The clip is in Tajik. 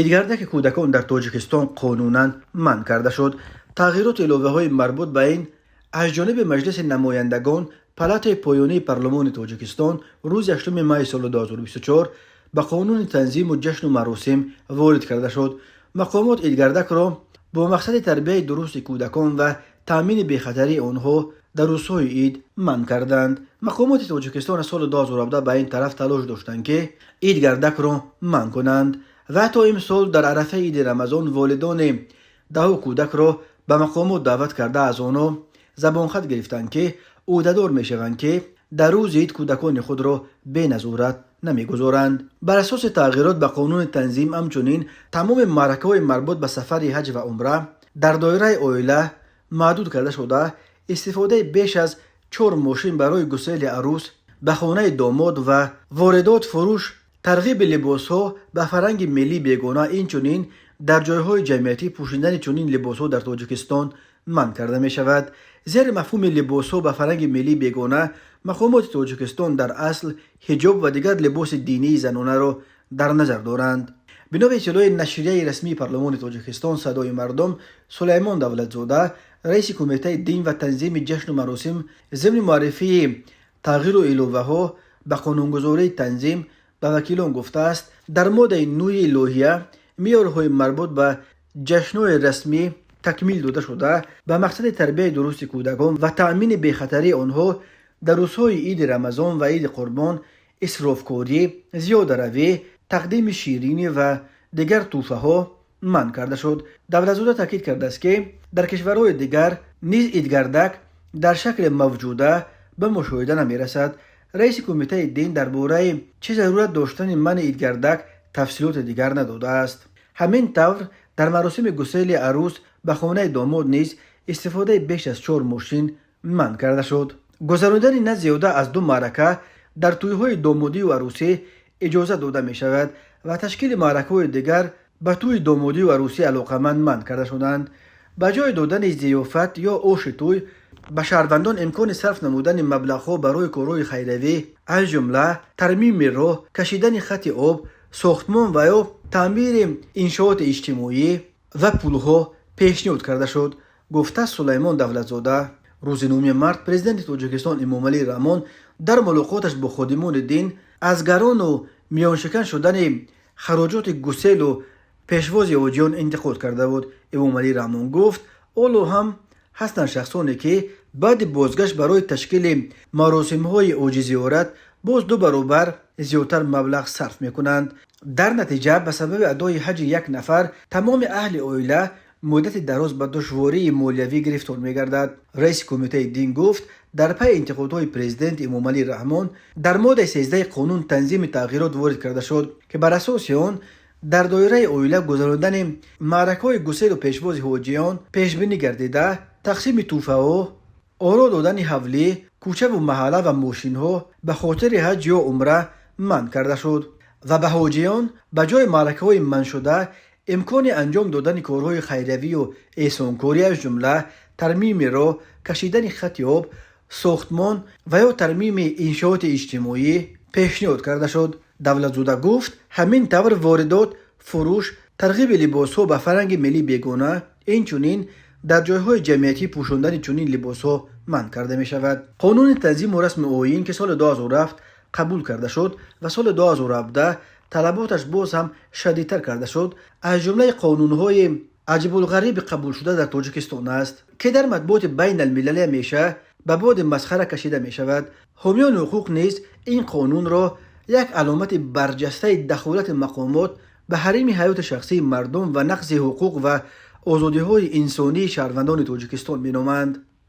Идгардаки кӯдакон дар Тоҷикистон қонунан манъ карда шуд. Тағйироту иловаҳои марбут ба ин аз ҷониби Маҷлиси намояндагон, палатаи поёнии парлумони Тоҷикистон, рӯзи 8 майи соли 2024 ба қонуни танзиму ҷашну маросим ворид карда шуд. Мақомот идгардакро бо мақсади тарбияи дурусти кӯдакон ва таъмини бехатарии онҳо дар рӯзҳои ид манъ карданд. Мақомоти Тоҷикистон аз соли 2017 ба ин тараф талош доштанд, ки идгардакро манъ кунанд ва ҳатто имсол дар арафаи иди Рамазон волидони даҳу кӯдакро ба мақомот даъват карда, аз онҳо забонхат гирифтанд, ки ӯҳдадор мешаванд, ки дар рӯзи ид кӯдакони худро беназорат намегузоранд. Бар асоси тағйирот ба қонуни танзим, ҳамчунин тамоми маъракаҳои марбут ба сафари ҳаҷ ва умра дар доираи оила маҳдуд карда шуда, истифодаи беш аз чор мошин барои гусели арӯс ба хонаи домод ва воридот, фурӯш, тарғиби либосҳо ба фарҳанги миллии бегона, инчунин дар ҷойҳои ҷамъиятӣ пӯшидани чунин либосҳо дар Тоҷикистон манъ карда мешавад. Зери мафҳуми либосҳо ба фарҳанги миллии бегона мақомоти Тоҷикистон дар асл ҳиҷоб ва дигар либоси динии занонаро дар назар доранд. Бино ба иттилои нашрияи расмии парлумони Тоҷикистон «Садои мардум», Сулаймон Давлатзода, раиси Кумитаи дин ва танзими ҷашну маросим, зимни муаррифии тағйиру иловаҳо ба қонунгузории танзим ба вакилон гуфтааст, дар моддаи нӯҳи лоиҳа меъёрҳои марбут ба ҷашнҳои расмӣ такмил дода шуда, ба мақсади тарбияи дурусти кӯдакон ва таъмини бехатарии онҳо дар рӯзҳои иди Рамазон ва иди Қурбон исрофкорӣ, зиёдаравӣ, тақдими ширинӣ ва дигар тӯҳфаҳо манъ карда шуд. Давлатзода таъкид кардааст, ки дар кишварҳои дигар низ идгардак дар шакли мавҷуда ба мушоҳида намерасад. Раиси Кумитаи дин дар бораи чӣ зарурат доштани манъи идгардак тафсилоти дигар надодааст. Ҳамин тавр, дар маросими гусели арӯс ба хонаи домод низ истифодаи беш аз чор мошин манъ карда шуд. Гузаронидани на зиёда аз ду маърака дар тӯйҳои домодию арӯсӣ иҷоза дода мешавад ва ташкили маъракаҳои дигар ба тӯи домодию арӯсӣ алоқаманд манъ карда шуданд. Ба ҷои додани зиёфат ё оши тӯй ба шаҳрвандон имкони сарф намудани маблағҳо барои корҳои хайравӣ, аз ҷумла тармими роҳ, кашидани хати об, сохтмон ва ё таъмири иншооти иҷтимоӣ ва пулҳо пешниҳод карда шуд, гуфтааст Сулаймон Давлатзода. Рӯзи 9 март Президенти Тоҷикистон Эмомалӣ Раҳмон дар мулоқоташ бо ходимони дин аз гарону миёншикан шудани хароҷоти гуселу пешвози ҳоҷиён интиқод карда буд. Эмомалӣ Раҳмон гуфт, ҳоло ҳам ҳастанд шахсоне, ки баъди бозгашт барои ташкили маросимҳои ҳоҷизиёрат боз ду баробар зиёдтар маблағ сарф мекунанд. Дар натиҷа, ба сабаби адои ҳаҷи як нафар тамоми аҳли оила муддати дароз ба душвории молиявӣ гирифтор мегардад. Раиси Кумитаи дин гуфт, дар пайи интиқодҳои Президент Эмомалӣ Раҳмон дар моддаи 13 қонун танзими тағйирот ворид карда шуд, ки бар асоси он дар доираи оила гузарондани маъракаҳои гуселу пешвози ҳоҷиён пешбинӣ гардида, тақсими тӯҳфаҳо, оро додани ҳавлӣ, кӯчаву маҳалла ва мошинҳо ба хотири ҳаҷ ё умра манъ карда шуд ва ба ҳоҷиён ба ҷои маъракаҳои манъшуда имкони анҷом додани корҳои хайриявию эҳсонкорӣ, аз ҷумла тармими роҳ, кашидани хати об, сохтмон ва ё тармими иншооти иҷтимоӣ пешниҳод карда шуд. Давлатзода гуфт, ҳамин тавр воридот, фурӯш, тарғиби либосҳо ба фарҳанги миллии бегона, инчунин дар ҷойҳои ҷамъиятӣ пӯшондани чунин либосҳо манъ карда мешавад. Қонуни танзиму расму оин, ки соли 2007 қабул карда шуд ва соли 2017 талаботаш боз ҳам шадидтар карда шуд, аз ҷумлаи қонунҳои аҷибулғариби қабулшуда дар Тоҷикистон аст, ки дар матбуоти байналмилалӣ ҳамеша ба боди масхара кашида мешавад. Ҳомиёни ҳуқуқ низ ин қонунро як аломати барҷастаи дахолати мақомот ба ҳарими ҳаёти шахсии мардум ва нақзи ҳуқуқ ва озодиҳои инсонии шаҳрвандони Тоҷикистон меноманд.